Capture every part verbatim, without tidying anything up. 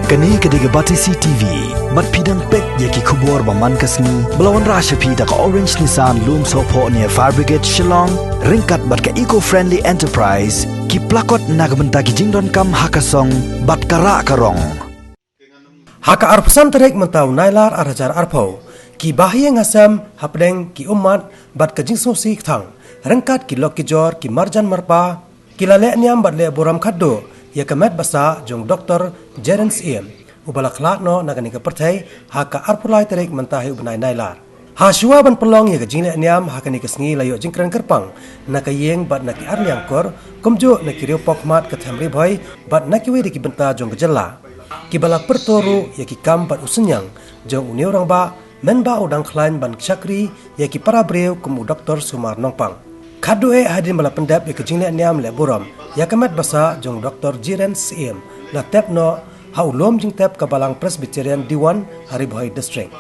Kane ka dei ka Batesi T V. Bad phi dang peit ïa ki khubor ba man ka sngi ba la wanrah sha phi da ka Orange Nissan Lumsohphoh near Fire Brigade Shillong, ryngkat bad ka Eco Friendly Enterprise, ki plakot na ka bynta ki jingdonkam ha ka song bad ka rah ka rong. Ha ka arphew san tarik mynta u Nailar ar hajar arphew, ki bahaïing hasem hapdeng ki ummat bad ka jingsngewsih kthang, ryngkat ki lok ki jor, ki marjan marpa, ki la leh niam bad leh burom khatduh ïa ka met ba sah jong Doktor Jeren Syiem, uba la khlad noh na kane ka pyrthei ha ka arphew lai tarik mynta hi u bnai Nailar. Ha shuwa ban pynlong ïa ka jingleh niam ha kane ka sngi la ïoh jingkren kyrpang na ka ïing bad na ki arliang kur, kumjuh na ki riew pop khmat ka them Ri Bhoi bad na kiwei de ki bynta jong ka jylla, kiba la pyrto ruh ïa ki kam bad u synñiang jong une u rangbah, mynba u dang khlaiñ ban shakri ïa ki para briew kum u Doktor Sumar Nongpang. Khatduh eh hadien ba la pyndep ïa ka jingleh niam leh burom ïa ka met ba sah jong Doktor Jeren Syiem, la tep noh ha u lum jingtep ka Balang Presbyterian Dewan ha Ri Bhoi District.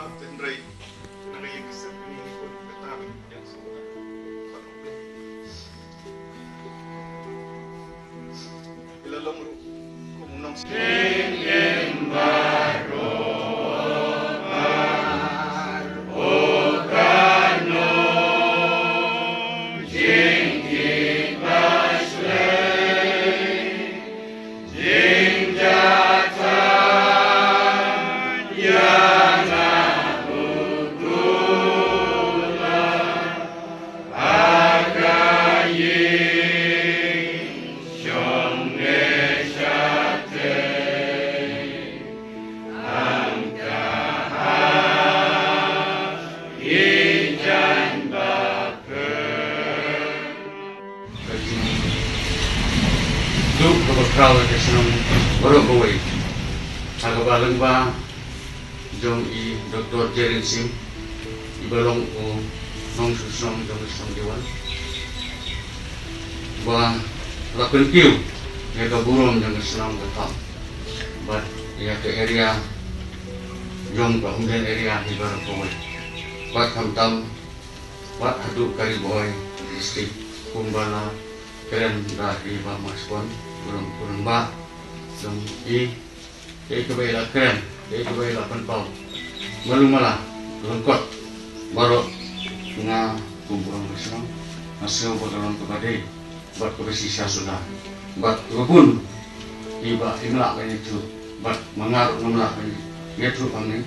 Duk kaba khraw ïa ka shnong baroh kawei. Ha kaba lyngba jong i Doktor Jeren Syiem, iba long u nongshong shnong jong ka shnong Dewan, ba la pynkiew ïa ka burom jong ka shnong ka thong bad ïa ka area jong ka Umden area hi baroh kawei. Bad khamtam wat haduh ka Ri Bhoi District, kumba la kren da i Bah Maskon, u rangbah jong i, kaei kaba i la kren, kaei kaba i la pynpaw, malu mala, lyngkot baroh. Nga kum u rangbah shnong nga sngew ba ka long kaba dei bad kaba shisha suda. Bad kaba bun kiba im lah ban ïathuh, bad ma nga ruh ngam lah ban ïathuh hangne.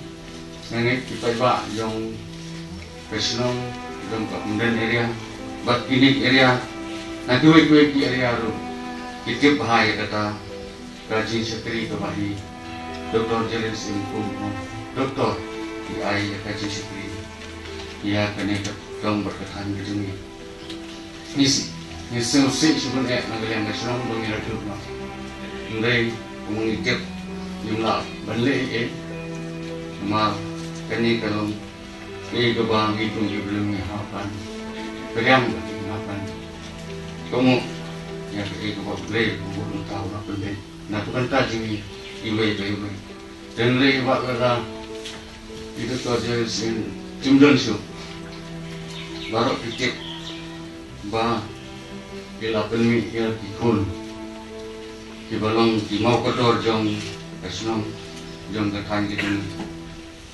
Nga ngeit ki paidbah jong ka shnong jong ka Umden area bad kine ki area, na kiwei kiwei ki area ruh ki tip bha ïa kata ka jingshakri kaba hi Doktor Jeren Syiem kum u doktor, ki ai ïa ka jingshakri ïa kane ka dong bad ka thaiñ ka jong ngi. Ngi s-, ngi sngewsih shibun eh na ka liang ka shnong ba ngi la duh noh. Hynrei kumba ngi tip ngim lah ban leh ei ei. Namar kane ka long kaei kaba ngi kum ki briew ngi hap ban pdiang bad ngi hap ban kohnguh ïa kaei kaba U Blei u bud uta u la pynbeit na ka bynta jong ngi iwei pa iwei. Te hynrei wat lada i Doktor Jeren Syiem im don shuh, baroh ki tip ba i la pynmih ïa ki khun kiba long ki mawkordor jong ka shnong, jong ka thaiñ ka jong ngi.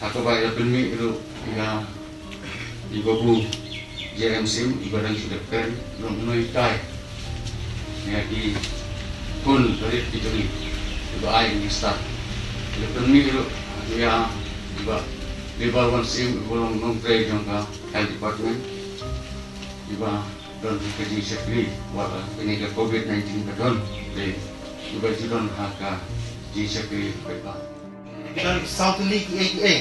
Ha kaba i la pynmih ruh ïa i Babu Jeren Syiem, iba dang shu dep kren, long u nonghikai ïa ki khun barit ki jong ngi, iba ai ngi stad. I la pynmih ruh ïa i Bah Libalwant Syiem, iba long nongtrei jong ka Health Department, iba don ka jingshakri wat la kane ka covid nineteen ka don, te iba ju don ha ka jingshakri paidbah. Ki don saw tylli kiei kiei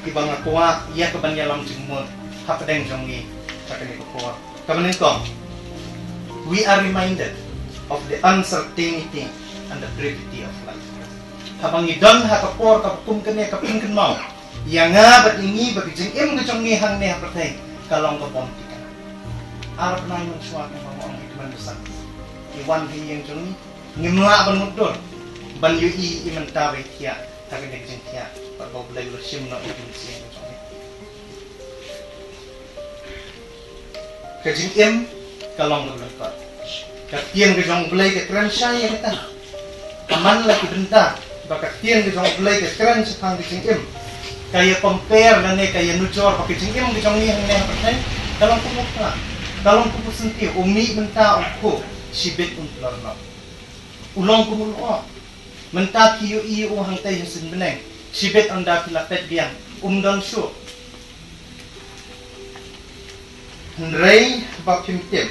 kiba nga kwah ïa ka ban ïalam jingmut hapdeng jong ngi ha kane ka por. Kaba nyngkong, we are reminded of the uncertainty and the brevity of life. Haba ngi don ha ka por kaba kum kane, ka pynkynmaw ïa nga bad ïa ngi ba ka jingim ka jong ngi hangne ha pyrthei ka long ka bym thikna. Ar bnai mynshuwa, kumba nga ong, ngi tymmen basah, ngi wan ha ïing jong ngi, ngim lah ban mutdur ban ïohi i mynta ba i thiah ha kane ka jingthiah, bad ba U Blei u la shim noh ïa ka mynsiem ka jong ngi. Ka jingim ka long kaba lyngkot. Ka ktien ka jong U Blei ka kren shai ïa kata. Ka man la ki bynta Ba ka ktien ka jong U Blei ka kren shaphang ka jingim, ka ïa compare lane ka ïa nujor ba ka jingim ka jong ngi hangne ha pyrthei ka long kum u phla, ka long kum u syntiew, u mih mynta u khuh, shibit un pynlor noh. U long kum u lyoh. Mynta phi ïohi ïa u hangtei ha suiñ bneng, shibit ynda phi la peit biang um don shuh. Hynrei ba phim tip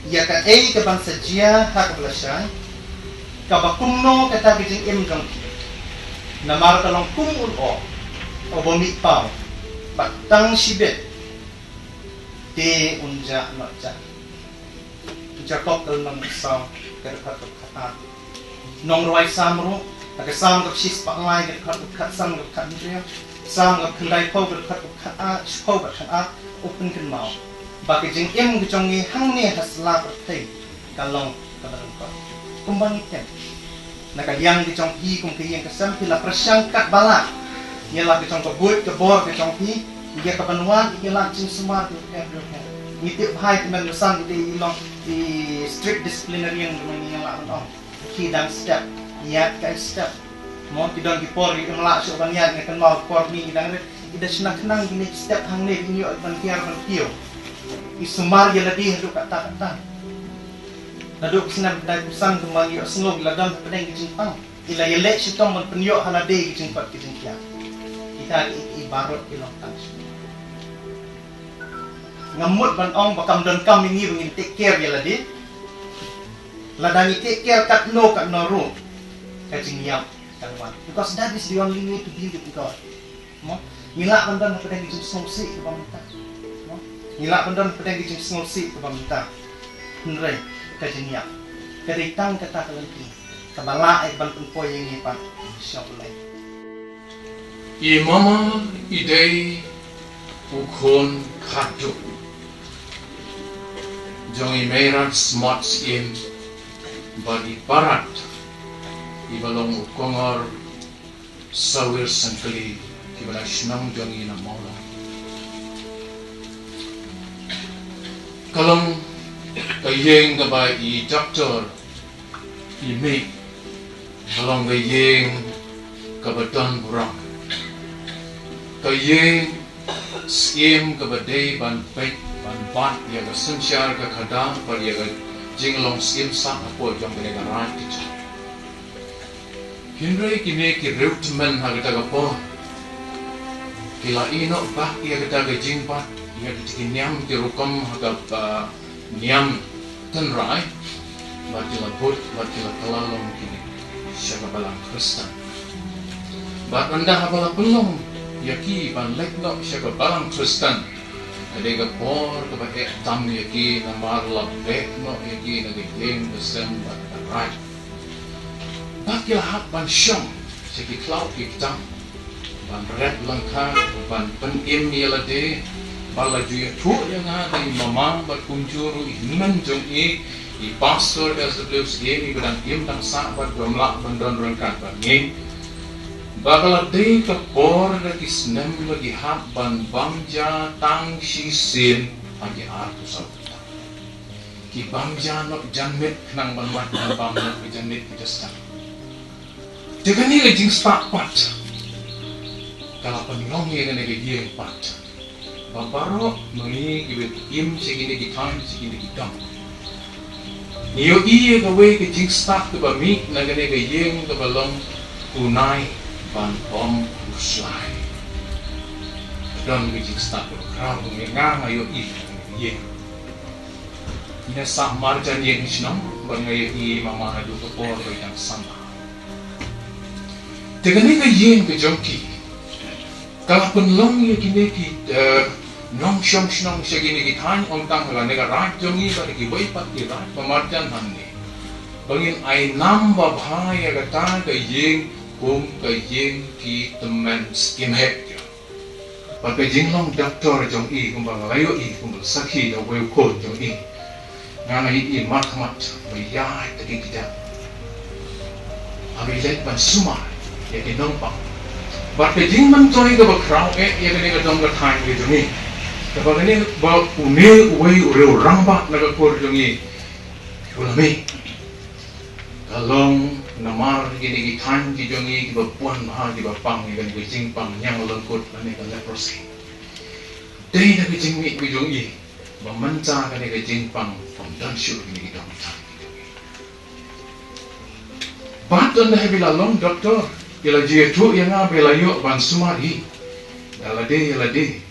ïa kaei kaban sa jia ha kaba lashai, kaba kumno kata ka jingim jong phi. Namar ka long kum u lyoh uba mih paw, bad tang shibit te un jah noh jah. Jakob ka lynnong saw ka dkhot kaba khatar. Nongrwai Salm ruh, ha ka Salm kaba shispah lai ka dkhot kaba khatsan, kaba khathynriew, Salm kaba khyndaiphew ka dkhot kaba khatar, shiphew bad khatar, u pynkynmaw ba ka jingim ka jong ngi hangne ha sla pyrthei ka long kaba lyngkot. Kumba ngi tip, na ka liang ka jong phi kum ka ïing ka sem, phi la pyrshang katba lah ïa la ka jong ka buit ka bor ka jong phi, ïa kaban wad ïa la ka jingsumar ka jong phi. Ngi tip bha ïa ka mynsan, ngi dei i long i strict disciplinarian, ngi lah ban ong. Ki dang step, ïaid kai step. Mo, ki don ki por ïa im lah shuh ban ïaid, nga kynmaw por ni ki dang rit, ki da shna khnang kine ki step hangne, ki ïoh ban kiar ban kiew. I sumar ïa lade haduh katta katta. Naduh ki snem khyndai phew san kumba ngi ïohsngew, i la don hapdeng ki jingpang, i la ïaleh shitom ban pynïoh ha lade ki jingpang ki jingkiar. Kita ki, ki baroh ki long tang shuh. Ngam mut ban ong ba kam donkam ïa ngi ba ngin take care ïa lade. Lada ngi take care katno katno ruh, ka jingïap kan wan. Because that is the only way to be with God. Mo? Ngi lah ban don hapdeng ka jingsngewsih kaba mynta. Mo? Ngi lah ban don hapdeng ka jingsngewsih kaba mynta. Hynrei ka jingïap ka dei tang kata ka lynti kaba lah ïa ka ban pynpoi ïa ngi pat sha U Blei. I mama i dei u khun khatduh jong i Meirad Smart Syiem bad i Parat, iba long u kongor sawir syngkli, kiba na shnong jong i na Mawlai. Ka long ka ïing kaba i doktor i mih, ka long ka ïing kaba don burom. Ka ïing syiem kaba dei ban peit ban bat ïa ka synshar ka khadar bad ïa ka jinglong syiem sah hapoh jong kane ka raid ka jong. Hynrei kine ki riewtymmen ha kata ka por ki la ïehnoh bak ïa kata ka jingbat ïa kita ki niam ki rukom ha ka, ah, niam tynrai, bad ki la bud bad ki la kylla long kine sha ka balang Khristan. Bad ynda haba la pynlong ïa ki ban leit noh sha ka balang Khristan, ka dei ka por kaba eh tam ïa ki namar la beh noh ïa ki na ka ïing ka sem bad ka raid. Bad ki la hap ban shong sha ki khlaw ki ktang, ban rep lyngkha, ban pynim ïa lade. Bad la ju ïathuh ïa nga da i mama bad kumjuh ruh i hynmen jong i, i Pastor S W Syiem, iba dang im dang sah bad bym lah ban don ryngkat bad ngi, ba ka la dei ka por da ki snem ba ki hap ban bam ja tang shisien ha ki arphew saw kynta. Ki bam ja noh janmiet khnang ban wad ban bam noh ka janmiet ka jastang. Te kane ka jingstad pat ka la pynlong ïa kane ka ïing pat. Ba baroh ma ngi kiba im sha kine ki thaiñ, sha kine ki dong, ngi ïohi ïa kawei ka jingstad kaba mih na kane ka ïing kaba long u nai ban bom u slai. Ka don ka jingstad kaba khraw, nga, nga ïohi ha kane ka ïing. Nga sah marjan ïing shnong bad nga ïohi mama naduh ka por ba i dang samla. Te kane ka ïing ka jong ki ka la pynlong ïa kine ki, eh, nongshong shnong sha kine ki thaiñ, ym tang ha kane ka raid jong ngi bad kiwei pat ki raid ba marjan hangne, ba ngin ai nam babha ïa kata ka ïing kum ka ïing ki tymmen skhem heh. Bad ka jinglong doktor jong i, kumba nga la ïohi, kumba la sakhi da uwei u khun jong i, nga nga ïohi markhmat ba ïaid da ki kjat haba i leit ban sumar ïa ki nongpang. Bad ka jingmyntoi kaba khraw eh ïa kane ka dong ka thaiñ ka jong i, kaba kane ba une uwei u riew rangbah na ka kur jong i u la mih, ka long Namar kine ki thaiñ ki jong ngi kiba bun bha kiba pang ïa kane ka jingpang ñianglyngkut lane ka leprosy. Dei na ka jingmih ka jong ngi ba mynta kane ka jingpang kam don shuh kine ki dong thaiñ ki jong ngi. Bad don da haba la long doktor, ki la ju ïathuh ïa nga ba la ïoh ban sumar hi. Da lade ïa lade,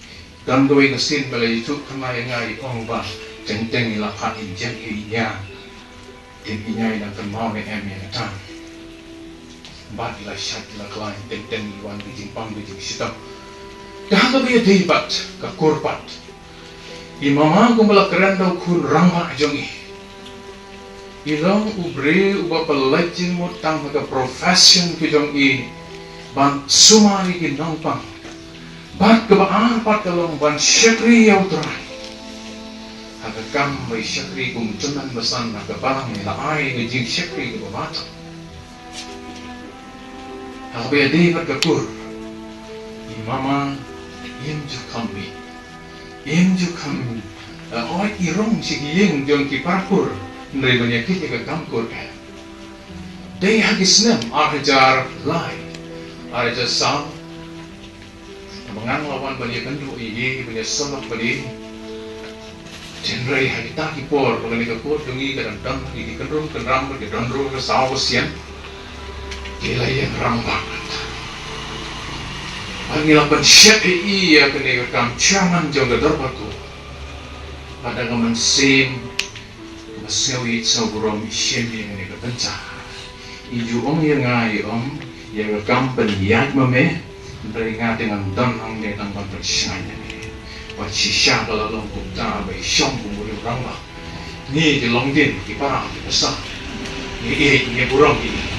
don kawei ka sien ba la ïathuh kane ïa nga, i ong ba teng teng i la phah injek ïa i ñiang. Tip i ñiang i dang kynmaw ne em ïa kata. Bad i la shait i la khlaiñ, teng teng i wan ka jingpang ka jingshitom. Te ha kaba ïadei bad ka kur pat, i mama kumba la kren da u khun rangbah jong i, i long u briew uba pynleit jingmut tang ha ka profession ka jong i ban sumar ïa ki nongpang. Bad kaba ar pat ka long ban shakri ïa U Trai. Ha ka kam ba i shakri kum u tymmen basan ha ka balang, i la ai ka jingshakri kaba bha tam. Ha kaba ïadei bad ka kur, i mama im ju kham mih, im ju kham, eh, oi, i rung sha ki ïing jong ki para kur, hynrei ban ïakit ïa ka kam kur eh. Dei ha ki snem ar hajar lai, ar hajar saw, haba nga la wan ban ïakynduh ïa i, ban ïasyllok bad i. Hynrei ha kita ki por ba kane ka kur jong ngi ka dang don ha ki kynrum kynram, ba ki don ruh ka saw ka sien, ki la ïeng rangbah. Bad ngi la pynshet ïa i ïa kane ka kam chairman jong ka dorbar kur. Bad da ka mynsiem kaba sngew ïeit sngew burom i shim ïa kane ka bynta. I ju ong ïa nga, i ong, ïa ka kam pynïaid ma me, hynrei nga te ngan don hangne tang ban pynshngaiñ ïa me. Bad shisha ka la long kumta ba i shong kum u rangbah. Ngi ki longdien, ki para, ki basa, ngi ïeit, ngi burom ïa i.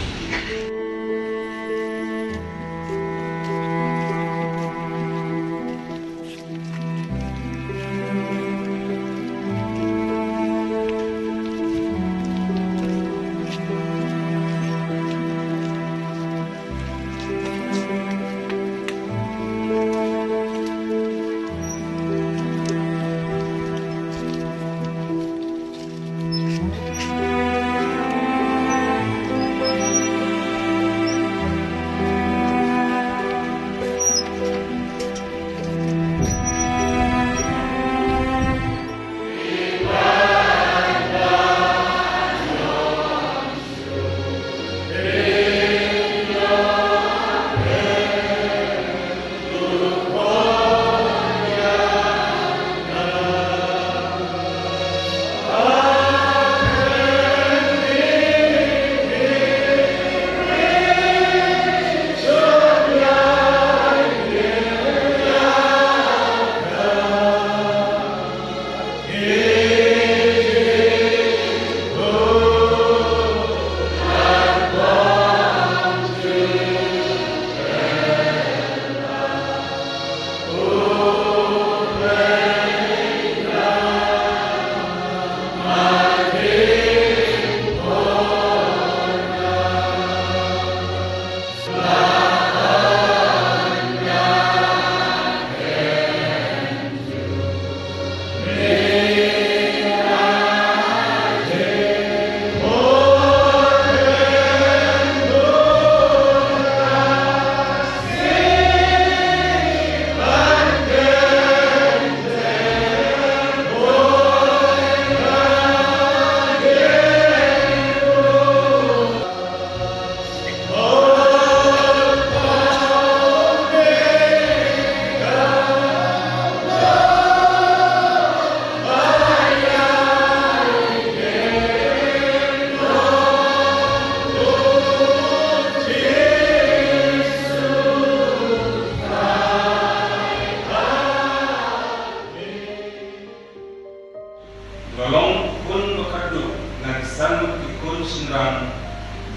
Ka long u khun ba khatduh na ki san ngut ki khun shynrang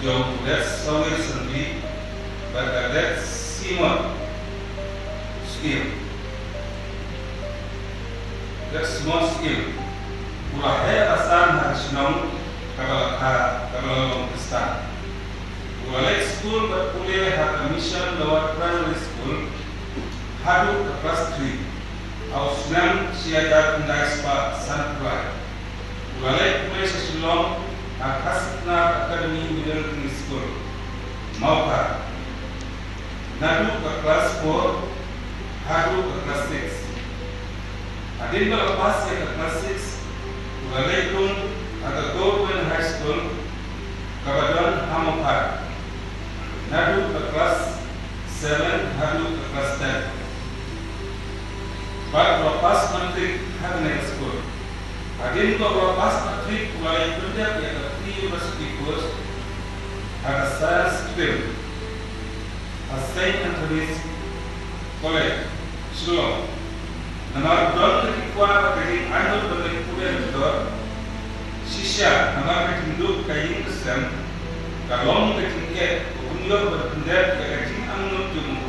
jong u Dad Sawir Sandri bad ka Dad Simon Suir. Dad Simon Suir u la heh la san ha ka shnong kaba la kha, kaba la long Khristan. U la leit skul bad pule ha ka Mission Lower Primary School haduh ka klas three ha u snem shi hajar khyndai spah sanphew lai. U la leit pule sha Shillong ha Khasnad Academy Middle English School. Mawkar, naduh ka klas four haduh ka klas six. Hadien ba la pass ïa ka klas six, u la leit rung ha ka Government High School kaba don ha Mawkar, naduh ka klas seven haduh ka klas ten. Bad u la pass matric ha kane ka skul. Hadien ba u la pass matric, u la ïa pyndep ïa ka Pre University Course ha ka Science Stream ha Saint Anthony's College, Shillong. Namar u don ka jingkwah bad ka jingainguh ban leit pule doctor, shisha namar ka jingduk ka ïing ka sem ka long ka jingeh kaba un ïoh ban pyndep ïa ka jingangnud jong u.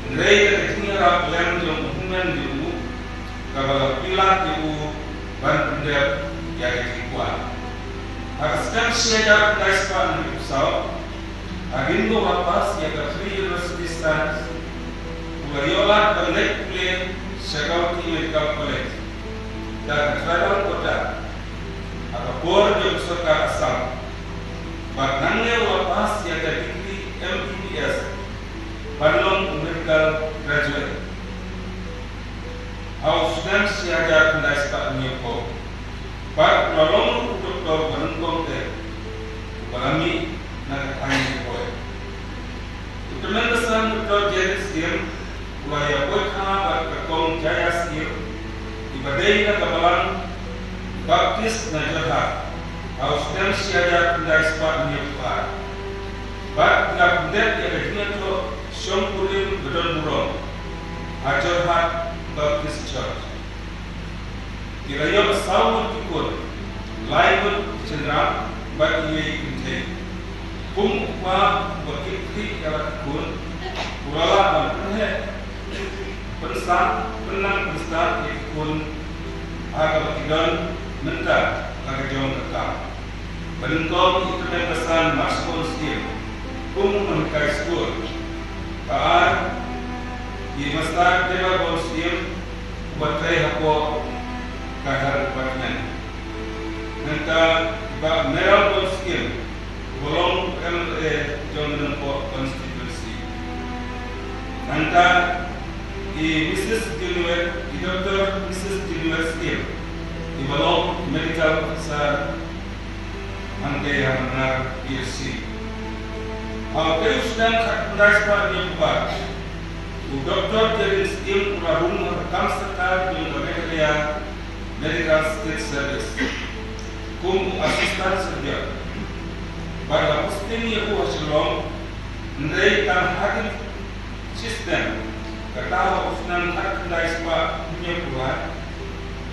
Hynrei ka jingïarap lem jong u hynmen jong u kaba la pynlait ïa u ban pyndep ïa ka jingkwah. Ha ka snem shi hajar khyndai spah hynriewphew saw, hadien ba u la pass ïa ka Pre University Science, u la ïoh lad ban leit pule sha Guwahati Medical College da ka tribal quota ha ka por jong ka sorkar Assam. Bad nangne u la pass ïa ka degree M B B S ban long u medical graduate ha u snem shi hajar khyndai spah hynñiewphew. Bad u la long u doktor ba nyngkong te uba la mih na ka thaiñ Ri Bhoi. U tymmen basan Doktor Jerry Syiem u la ïa buit ha bad ka Kong Jaya Syiem, iba dei na ka Balang Baptist na Jorhat ha u snem shi hajar khyndai spah hynñiewphew ar. Bad ki la pyndep ïa ka jingïathoh shongkurim ba don burom ha Jorhat Baptist Church. Ki la ïoh saw ngut ki khun, lai ngut ki shynrang bad iwei i kynthei. Kum u kpa uba kit khlieh ïa la ki khun, u la lah ban pynheh, pynsah, pynlang pynstad ïa ki khun ha kaba ki don mynta ha ka jong ka kam. Ba nyngkong i tymmen basan Marshbone Syiem kum u nonghikai skul. Ba ar i Master Debabon Syiem uba trei hapoh ka Health Department. Nangta i Bah Mayralborn Syiem uba long u M L A jong Nongpoh Constituency. Nangta i Missus Genevieve, i Doctor Missus Genevieve Syiem iba long Medical Officer hangtei ha Mawkar P H C. Ha u tei u snem khatkhyndai spah hynñiewphew ar, u Doktor Jerin Syiem u la rung ha ka kam sorkar jong ka Meghalaya Medical State Service kum u Assistant Surgeon. Bad la posting ïa u ha Shillong, hynrei tang hadien shi snem, kata ha u snem khatkhyndai spah hynñiewphew lai,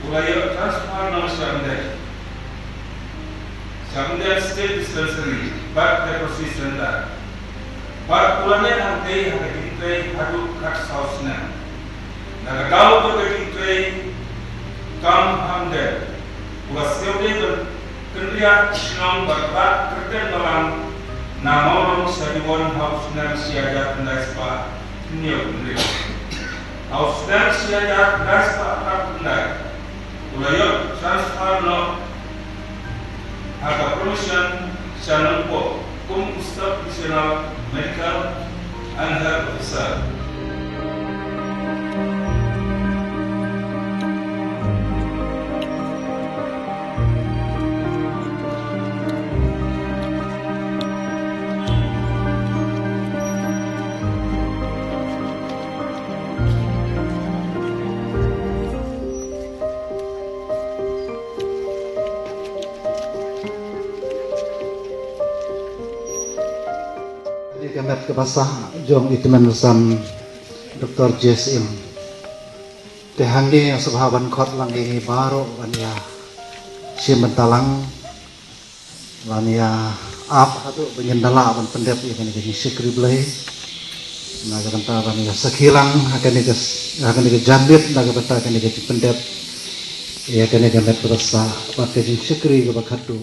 u la ïoh transfer noh sha Umden, sha Umden State Dispensary bad Leprosy Center. Bad u la neh hangtei ha ka jingtrei haduh khatsaw snem. Na ka daw jong ka jingtrei kam ha Umden, u la sngewdei ban kynriah shnong bad bat kyrteng balang na Mawlong sha Diwon ha u snem shi hajar khyndai spah hynñiew hynriew. Ha u snem shi hajar khyndai spah arphew khyndai, u la ïoh transfer noh ha ka promotion sha Nongpoh kum u Sub Divisional Medical and Health Officer. Kane ka met kaba sah jong i tymmen basan Doktor J S M. Te hangne nga sngewbha ban khot lang ïa ngi baroh ban ïa shim bynta lang, ban ïa ap haduh ba ngin da lah ban pyndep ïa kane ka jingshakri Blei. Na ka bynta ban ïa sakhi lang ha kane ka, ha kane ka janmiet, na ka bynta kane ka jingpyndep ïa kane ka met kaba sah bad ka jingshakri kaba khatduh.